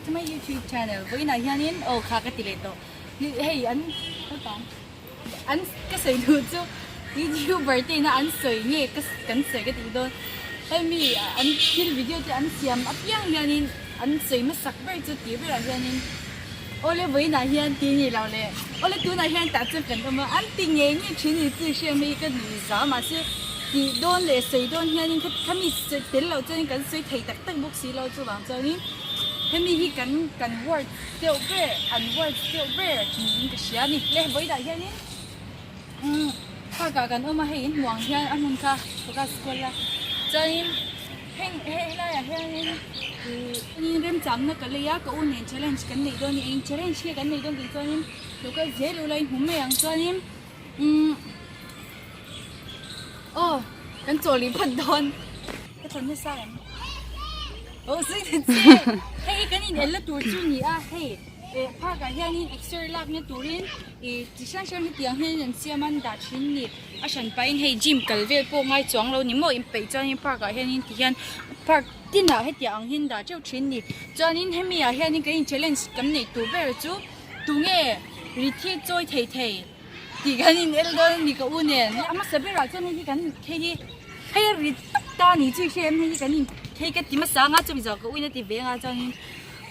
back to my youtube channel vawiinah hianin aw kha ka ti leh tawh hei an naupang an ka sawi duh chu youtuber te ina an sawi nge ka kan sawi ka tih dawn hemi an thil video te an siam apiang hianin an sawi hmasak ber chu tih berah hianin awle vawiinah hian ti ni lo leh awle tunah hian tah chuan kan awm a an ti ngei ngei thin ni chu hriat mai ka nuih za mahse tih dawn leh sawi dawn hianin khami tel loh chuanin kan sawi thei tak tak bawk si lo chuvang chuanin hemi hi kan kan word deuh ber an word deuh ber niin ka hria a ni le vawiinah hianin umm park ah kan awm a hei in hmuh ang hian a hmun kha focus kual a chuanin heng helaiah hianin ihh remchangna ka lei a ka u nen challenge kan neih dawn a ni eng challenge nge kan neih dawn tih chuanin lo kal zel ula i hmu mai ang chuanin umm aw kan chaw lih phawt dawn ka thawn nasa em aw zui ta che hei hi kan in en la tur chu ni a hei eh park ah hianin exer lakna turin ih chi hrang hrang hetiang hian an siam a an dah thin a ni a hran pahin hei gym kal vel pawh ngai chuang lo ni maw inpeih chuanin park ah hianin ti hian park tinah hetiang ang hian dah teuh thin a ni chuanin hemi ah hianin kan in challenge kan neih tur ber chu tunge rit hi chawi thei thei tih kan in el dawn a ni ka u nen a hmasa berah chuan hei hi kan hei hi hei a rit tak ta a ni chu i hria em hei hi kan in hei ka ti hmasa anga chumi zawh ka u in a ti ve anga chuanin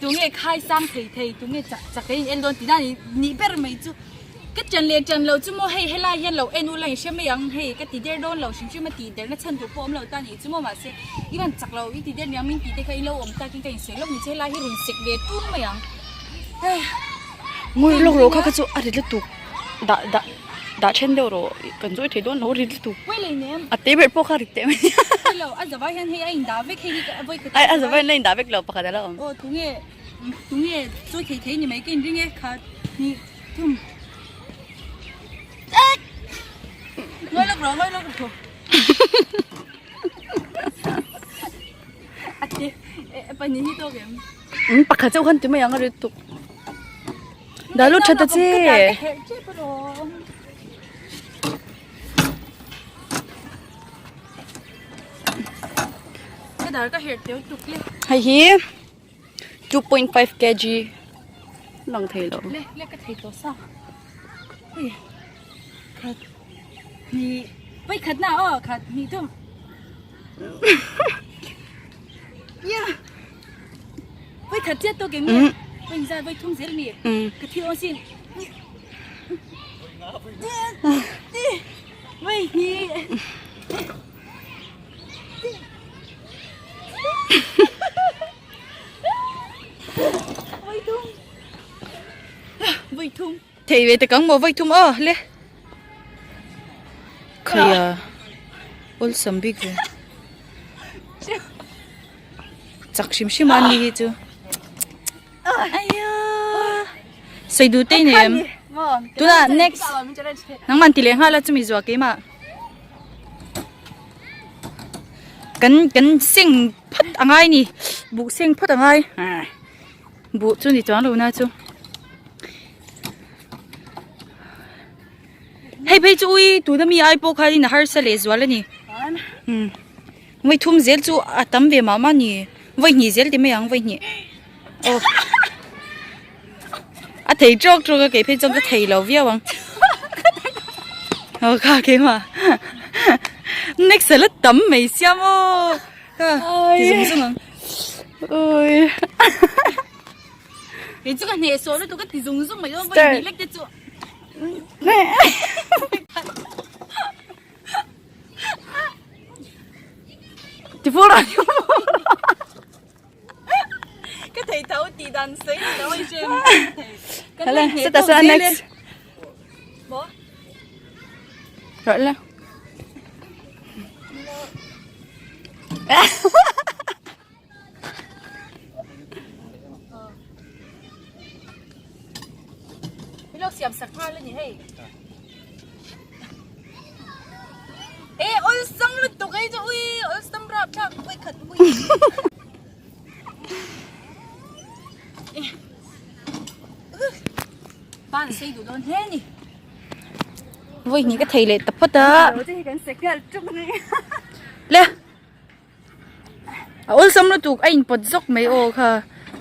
tunge khai sang thei thei tunge chak chak kan in el dawn tih na ni nih ber mai chu ka ṭan leh ṭan lo chu maw hei helai hian lo en ula in hre mai ang hei ka ti der dawn lo hrim hrim a tih derna chhan tur pawh awm lo ta a nih chu maw mahse i rawn chak lo i ti der niang min tih te kha i lo awm takin ka insawi lawk ni che helai hi rawn sek ve ṭun mai ang. Ngawi lawk rawh kha kha chu a rit lutuk dah dah dah then deuh rawh kan zawi thei dawn lo rit lutuk a te ber pawh kha rit teh mai a a zavai hian a indah vek lo pakhat a la awm. Pakhat chauh khan ti mai ang a rit tuk. Dah lut tha ta che. Hei hi 2.5 kg lang thei lo. Le le ka thei tawh sa. Hei khat hnih vai khat na aw khat hnih thum. Voi khat chiat tawk eng nge? Voi inzat voi thum zel mi? Ka thil awn sin. Voi hnih. Voi thum. Voi thum. Thei ve tak ang maw voi thum aw le. Khaia awlsam bik ve. Chak hrim hrim a ni hi chu. Aya. Sawi duh te nem. Tuna next. Nangman ti leh nghal a chumi zuah keimah. Kan kan seng phawt a ngai ni. Buh seng phawt a ngai. Buh chu ni chuang lo na chu. Hei phei chu ui tuna mi ai pawh khanin a harsa leh zual a ni. Umm vawi thum zel chu a tam ve mah mah a ni vawi hnih zel ti mai ang vawi hnih aw a thei tawk tawk a kei phei chuan ka thei lo viau ang aw kha keimah next a la tam mai sia maw kha ti zung zung ang ui Kei chu ka hneh sawh lutuk ka ti zung zung mai dawn vawi hnih lek te chu. Ti fur a. Ka thei tho tih dan sawi ni lo a hrem. Hala, seta sa next. Maw? Rawh la. Min lo siam sak nghal a ni hei. E awlsam lutuk ei chu ui awlsam rap thlak ui khat ui. Pan sei duh dawn hle ni. Vawi hnih ka thei leh ta phawt a. Le. A awlsam lutuk a inpawt zawk mai aw kha.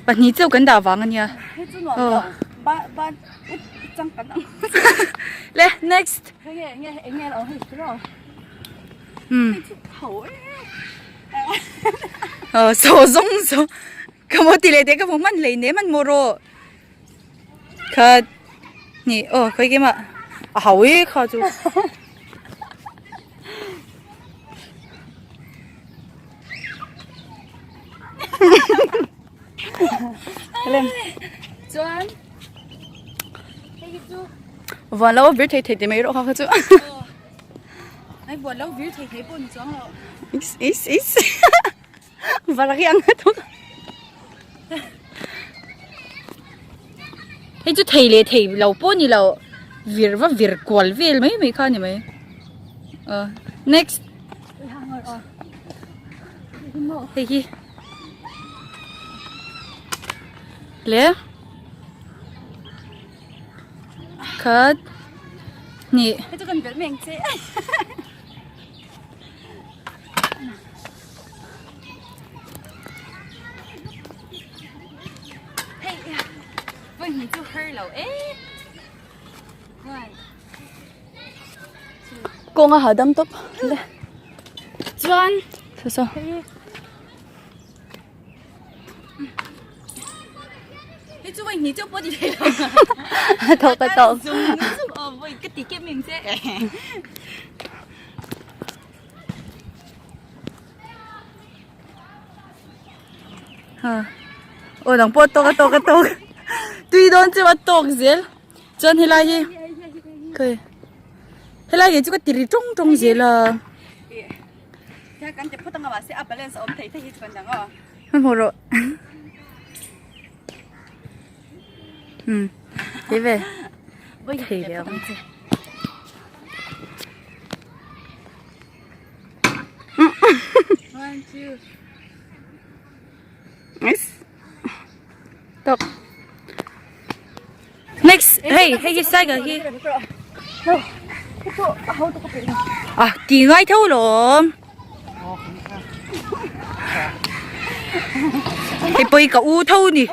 Pahnih chauh kan dah vang ania. Aw. Le next. Um. Aw saw zawng zawng ka maw ti leh teh ka hmu hman hlei nem an maw rawh. Khat hnih aw khawi keimah a hau e kha chu. Chuan hei hi chu Vuan lo vir thei thei ti mai rawh kha kha chu. Ai vuan lo vir thei thei pawh ni chuang lo. Is is is. Varak hi ang a thawk. Hei chu thei leh thei lo pawh ni lo vir va vir kual vel mai mai kha ni mai. Aw next. Hei hi. Le. Khat. Hnih. Hei chu kan belh mai ang che. Hei voi hnih chu her lo e. Kawng a hahdam tawp le. Chuan saw saw. Hei chu voi hnih chu pawh ti thei lo. A tawk a tawk. Zung zung aw voi ka ti kem em che. Ha. Aw dang pawh a tawk a tawk a tawk. Tui dawn chu a tawk zel. Chuan helai hi khawi helai hi chu ka ti ri tawng tawng zel a. Hmanhmawh rawh. Um thei ve thei ve ang. Nice. Tawk. Next, hei, hei hi cycle hi. Ah, ti ngai tho lawm. Hei pawh ka u tho ni.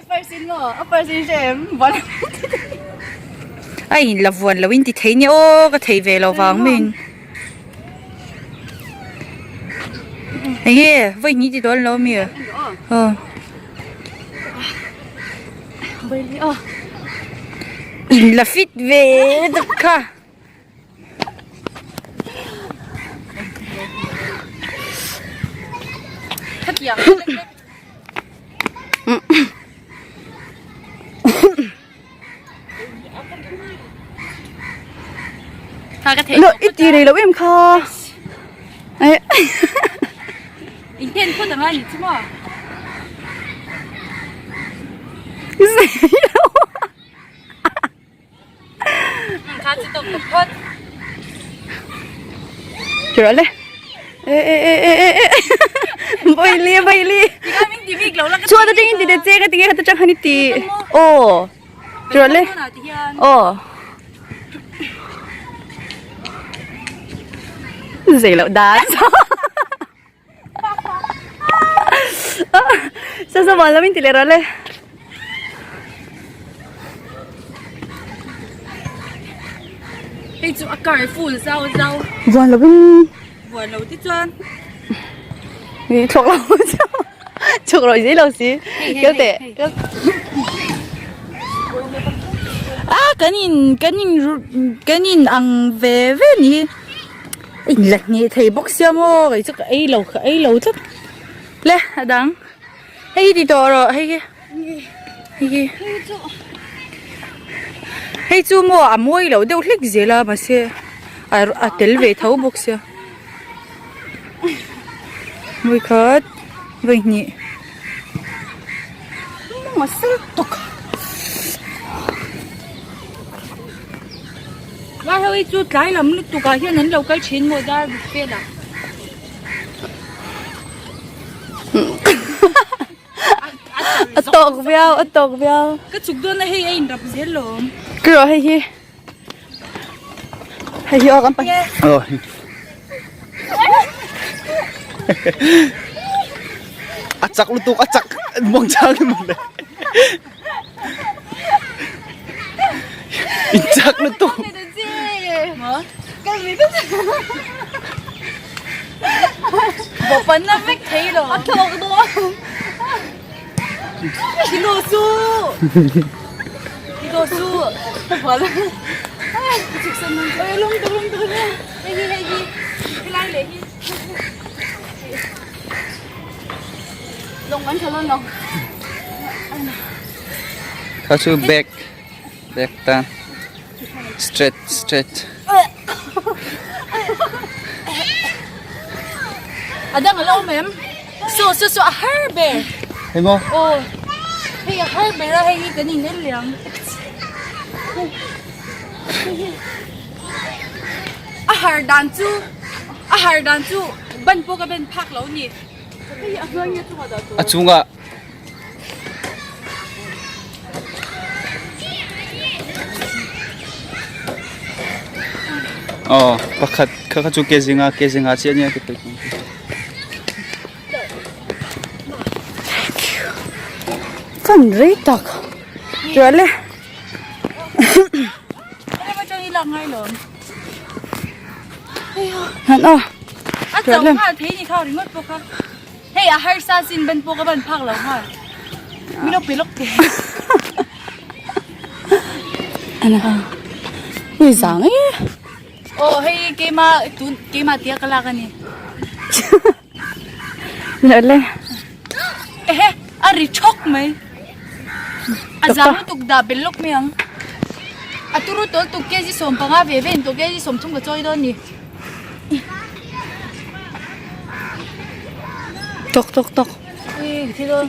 A in la vuan lo in ti thei nia aw ka thei ve lo vang mai in. Enge vawi hnih ti dawn lo mi aw. In la fit ve tak kha. Lo i ti rei lo em kha. In ten phut anga ni chu maw. Kha chu tawk tawk phawt. Chura le. E e e e e e. Bai li bai li. Chua ta tengin ti te che ka tinge ka ta chang hani ti. Oh. Chura le. Oh. Zei lo dan. Sa sa bala min ti le ra le. Hei chu a car full zau zau. Vuan lo in. Vuan lo ti chuan. Ni thlok lo chu. Chuk rồi dễ lo si. Kêu tệ. Ah kan in kan in kan in ang ve ve ni. In la hnih thei bawk sia maw kei chu ka ei lo ka ei lo tlat le a dang hei hi ti tawh rawh hei hi hei hi hei chu maw a mawi lo deuh hlek zel a mahse a a tel ve tho bawk sia vawi khat vawi hnih. Vai ho hi chu tlai lam lutuk ah hian an lo kal thin maw dar ruk vel ah. A tawk viau a tawk viau. Ka chuk dawn a hei a in rap zel lawm. Ka rawh hei hi. Hei hi aw kan pa. Aw. A chak lutuk a chak muang chang in mawle. In chak lutuk. Bopan na vek thei lo. A thlawk dawn. Kilo su. Kilo su. Oi lung tu lung tu. Hei hi hei hi. Helai leh hi. Lawng an tha dawn lo. Kha chu back back tan straight straight. A dang a lo awm em? Saw saw saw a har ber. Hei maw? Aw hei a har ber a hei hi kan in en leh ang. A har dan chu a har dan chu ban pawh ka ben phak lo ni. A chungah. Aw pakhat kha kha chu ke zinga ke zinga chiah ania ka ti. Fan rei tak. Chuan le. Han aw. A chau nghal thei ni kha ringawt pawh kha. Hei a harsa sin ban pawh ka ban phak lo nghal. Min lo pe lawk teh. Ana. Ui zang e. Aw hei keima tun keima tia ka lak ani. Le le. Ehe a ri thawk mai. A zang lutuk dah bel lawk mai ang. A turu tawl tuk kg 15 ve ve in tawh kg 30 ka chawi dawn ni. Tok tok tok. Ui ka thi dawn.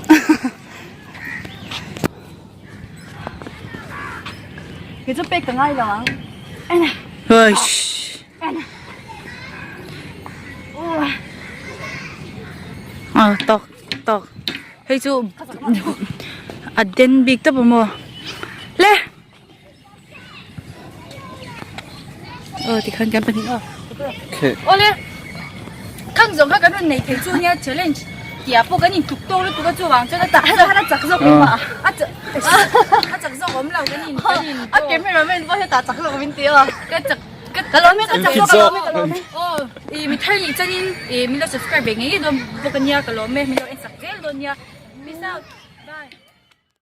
Kei chu pek ka ngai lo ang. Huish. Ah tok tok. Hei chu a den bik tawp a maw. Le. Aw tikhan kan pahnih aw. Awle. Khang zawng kha kan rawn nei thei chu nia challenge tih ah pawh kan intluk tawk lutuk a chuvang chuan a tak zawk a chak zawk awm a a chak zawk awm lo kan in kan in A cameraman pawh hetah chak zawk min ti a. Ka chak ka Ka lawm e ka chak zawk ka lawm e ka lawm e. Aw i mi thar nih chuanin i min lo subscribe ve ngei ngei dawn bawk ania ka lawm e min lo en sak zel dawn nia. Peace out.